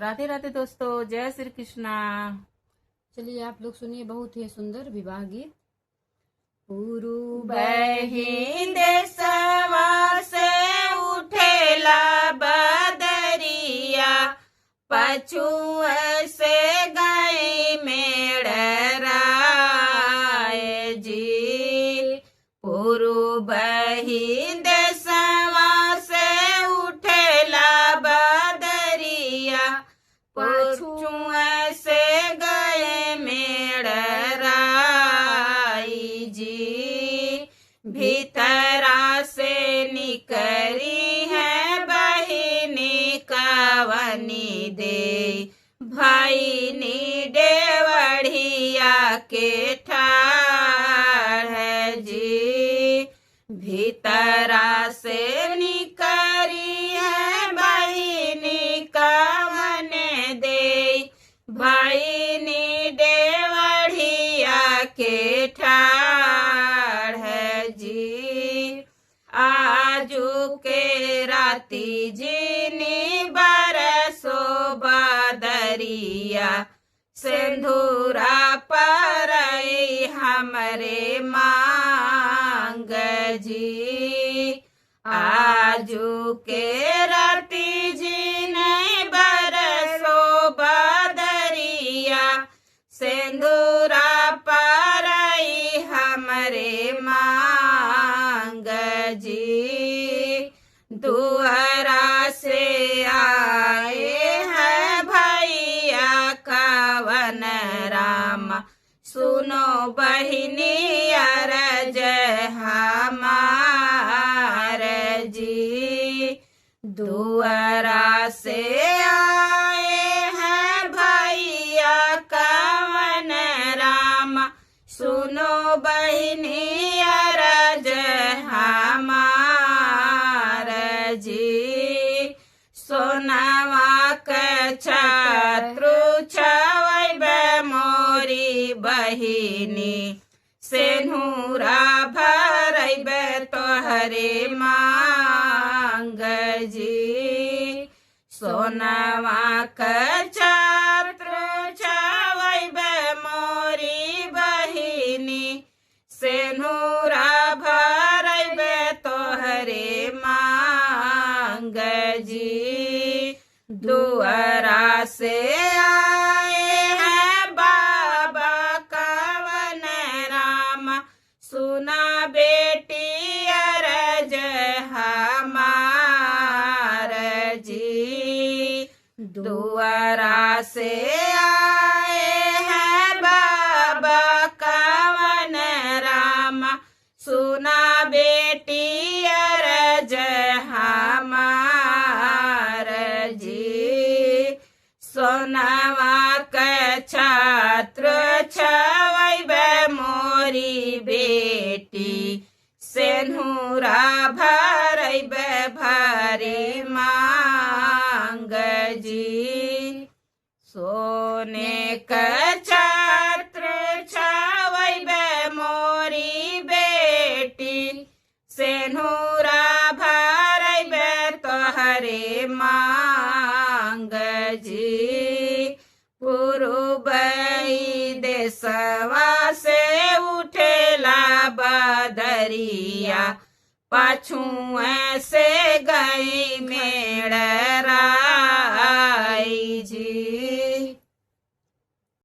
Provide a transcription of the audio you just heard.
राधे राधे दोस्तों, जय श्री कृष्णा। चलिए आप लोग सुनिए बहुत ही सुंदर विवाह गीत। पूरु देशवा से उठेला बदरिया, पछुए से गई मेड़ राय जी। पुरु बही देशवा से उठेला बदरिया, पछुए से गए मेड़ राई जी। भीतरा से निकरी है बहिनी कवनी दे, भाई नी देवढ़िया के ठाड़ है जी। भीतरा से निकरी है बहिनी कवन दे, भाई नी देवढ़िया के ठाड़ है जी। आजू के राती जिनी बरसो बदरिया, सिंधुरा परई हमरे मांग जी। आजू के राती जिनी बरसो बदरिया, सिंधुरा परई हमरे मांग जी। दुहरा से आए हैं भैया कवन राम, सुनो बहिनी अरज हमार जी। दुआरा से आए हैं भैया कवन राम, सुनो बहिनी अरज हमार जी। सोनवा के छत्रु छवै मोरी बहिनी, सेनुरा भरैबे तोहरे मांग जी। सोनवा के छत्र छवैबे मोरी बहिनी, सेनुरा भरैबे तोहरे मांग जी। दुआरा से आए हैं बाबा कवन राम, सुना बेटी अरज हमार जी। दुआरा से आए हैं बाबा कवन राम, सुना बेटी अरज हमार जी। सोनवा के छात्र छवैबे मोरी बेटी, सेनुरा भरैबे भरे मांग जी। सोने के छात्र छवैबे मोरी बेटी, सेनुरा भरैबे तोहरे मांग जी। पुरुबई देशवा से उठेला बदरिया, पाछुए से गई मेड़ राई जी।